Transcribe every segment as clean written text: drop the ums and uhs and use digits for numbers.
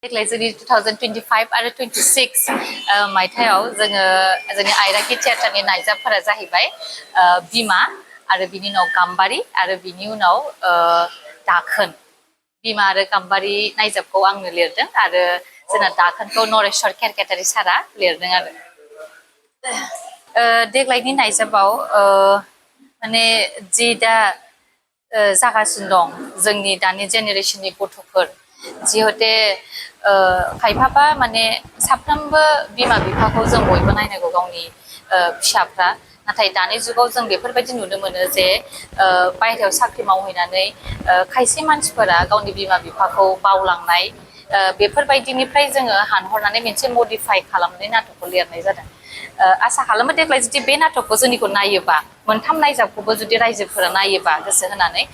देग्लाय जोंनि 2025 आरो 26 मायथाइयाव जोङो जोंनि आयराखि थियाटारनि नायजाबफोरा जाहैबाय बिमा आरो बिनि उनाव गाम्बारि आरो बिनि उनाव दाखोन बिमा आरो गाम्बारि नायजाबखौ आंनो लिरदों आरो जोंना दाखोनखौ नरेश्वर केरकेटारि सारा लिरदों आरो देग्लायनि नायजाबाव माने जि दा जागासिनो दं जोंनि दानि जेनेरेशननि गथ'फोर जिहते खायफाबा माने साफ्रोमबो बिमा बिफाखौ जों बयबो नायनांगौ गावनि फिसाफ्रा नाथाय दानि जुगाव जों बेफोरबायदि नुनो मोनो जे बायहेरायाव साख्रि मावहैनानै खायसे मानसिफोरा गावनि बिमा बिफाखौ बावलांनाय बेफोरबायदिनिफ्राय जोङो हानहरनानै मोनसे मडिफाइ खालामनानै नाटकखौ लिरनाय जादों आसा खालामो देग्लाय जुदि बे नाटकखौ जोंनिखौ नायोबा मोनथाम नायजाबखौबो जुदि रायजोफोरा नायोबा गोसो होनानै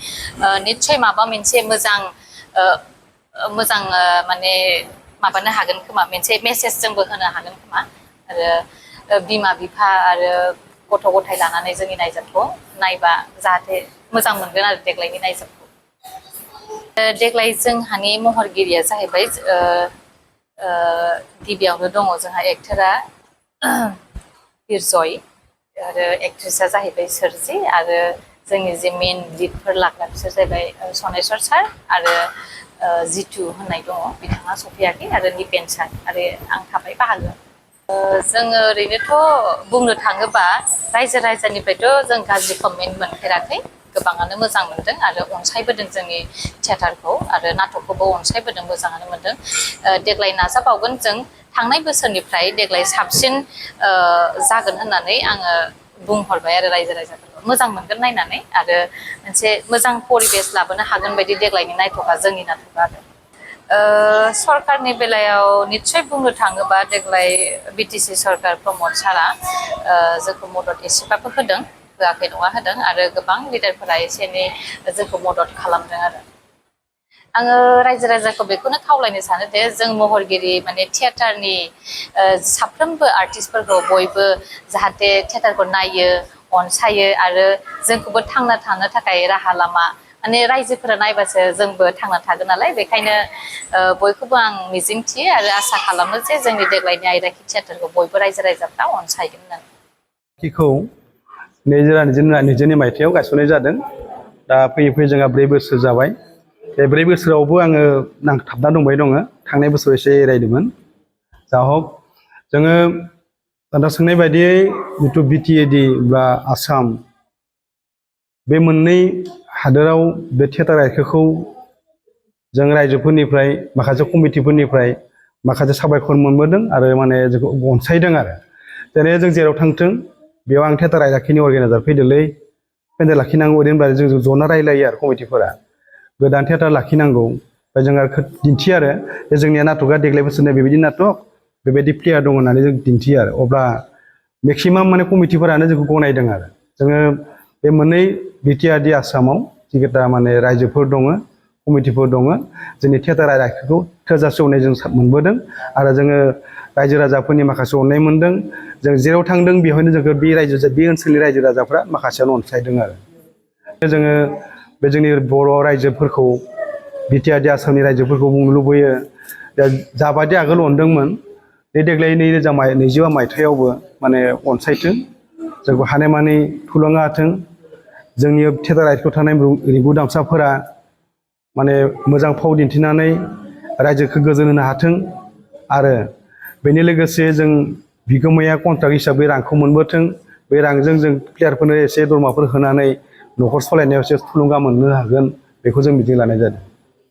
निस्सय माबा मोनसे मोजां माने माबानो हागोन खोमा मोनसे मेसेज जोंबो होनो हागोन खोमा आरो बिमा बिफा आरो गथ' गथाय लानानै जोंनि नायजाबखौ नायबा जाहाथे मोजां मोनगोन आरो देग्लायनि नायजाबखौ देग्लाय जोंहानि महरगिरिया जाहैबाय गिबियावनो दङ जोंहा एक्टरा बिरजय आरो एक्ट्रेसा जाहैबाय सोरजि आरो जोंनि जे मेन लिडफोर लाग्रा बिसोर जाहैबाय सनेस्वर सार आरो जितु होननाय दङ बिथाङा सफैयाखै आरो निपेन सार आरो आं थाबाय बाहागो जोङो ओरैनोथ' बुंनो थाङोबा रायजो राजानिफ्रायथ' जों गाज्रि कमेन्ट मोनफेराखै गोबाङानो मोजां मोनदों आरो अनसायबोदों जोंनि थियेटारखौ आरो नाटकखौबो अनसायबोदों मोजाङानो मोनदों देग्लाय नाजाबावगोन जों थांनाय बोसोरनिफ्राय देग्लाय साबसिन जागोन होननानै आङो बुंहरबाय आरो रायजो राजाफोरखौ मोजां मोनगोन नायनानै आरो मोनसे मोजां परिबेस लाबोनो हागोन बायदि देग्लायनि नाटकआ जोंनि नाटकआ आरो सरकारनि बेलायाव निस्सय बुंनो थाङोबा देग्लाय बिटिसि सरकार प्रमद सारा जोंखौ मदद एसेबाबो होदों होआखै नङा होदों आरो गोबां लिडारफोरा एसे एनै जोंखौ मदद खालामदों आरो आङो रायजो राजाखौ बेखौनो खावलायनो सानो दे जों महरगिरि माने थियेटारनि साफ्रोमबो आर्टिस्टफोरखौ बयबो जाहाथे थियेटारखौ नायो अनसायो आरो जोंखौबो थांना थानो थाखाय राहा लामा माने रायजोफोरा नायबासो जोंबो थांना थागोन नालाय बेखायनो बयखौबो आं मिजिंथियो आरो आसा खालामो जे जोंनि देग्लायनि आयराखि थियेटारखौ बयबो रायजो राजाफ्रा अनसायगोन होननानै खौ 2022 मायथाइयाव गायसननाय जादों दा फैयै फैयै जोंहा 4 बोसोर जाबाय बे 4 बोसोरावबो आङो नांथाबना दंबाय दङ थांनाय बोसोराव एसे एरायदोंमोन जा हक जोङो दा सोंनाय बायदियै जिथु बिटिएडि बा आसाम बे मोननै हादोराव बे थियेटार आयखौखौ जों रायजोफोरनिफ्राय माखासे कमिटिफोरनिफ्राय माखासे साबायखर मोनबोदों आरो माने जोंखौ अनसायदों आरो जेरै जों जेराव थांथों बेयाव आं थियेटार आयदाखिनि अर्गेनाइजार फैदोलै पेन्डेल लाखिनांगौ ओरैनो होनब्ला जों ज'ना रायलायो आरो कमिटिफोरा गोदान थियेटार लाखिनांगौ ओमफ्राय जों आरो दिन्थियो आरो जोंनिया नाटकआ देग्लाय बोसोरनि बेबायदि नाटक बेबायदि प्लेयार दङ होननानै जों दिन्थियो आरो अब्ला मेक्सिमाम माने कमिटिफोरानो जोंखौ गनायदों आरो जोङो बे मोननै बिटिआरडि आसामाव जिखिथा माने रायजोफोर दङ कमिटिफोर दङ जोंनि थियेटार आयदाखौ थोजासे अननाय जों मोनबोदों आरो जोङो रायजो राजाफोरनि माखासे अननाय मोनदों जों जेराव थांदों बेवहायनो जोंखौ बे ओनसोलनि रायजो राजाफ्रा माखासेयानो अनसायदों आरो जोङो बे जोंनि बर' रायजोफोरखौ बिटिआरडि आसामनि रायजोफोरखौ बुंनो लुबैयो जाबादि आगोल अनदोंमोन बे देग्लाय 2022 मायथाइयावबो माने अनसायथों जोंखौ हानायमानि थुलुंगा होथों जोंनि थियेटार आयदायाव थानाय रिंगु दामसाफोरा माने मोजां फाव दिन्थिनानै रायजोखौ गोजोन होनो हाथों आरो बेनि लोगोसे जों बिगोमाया कन्ट्राक्ट हिसाबै रांखौ मोनबोथों बे रांजों जों प्लेयारफोरनो एसे दरमाफोर होनानै न'खर सालायनायाव एसे थुलुंगा मोननो हागोन बेखौ जों मिजिं लानाय जादों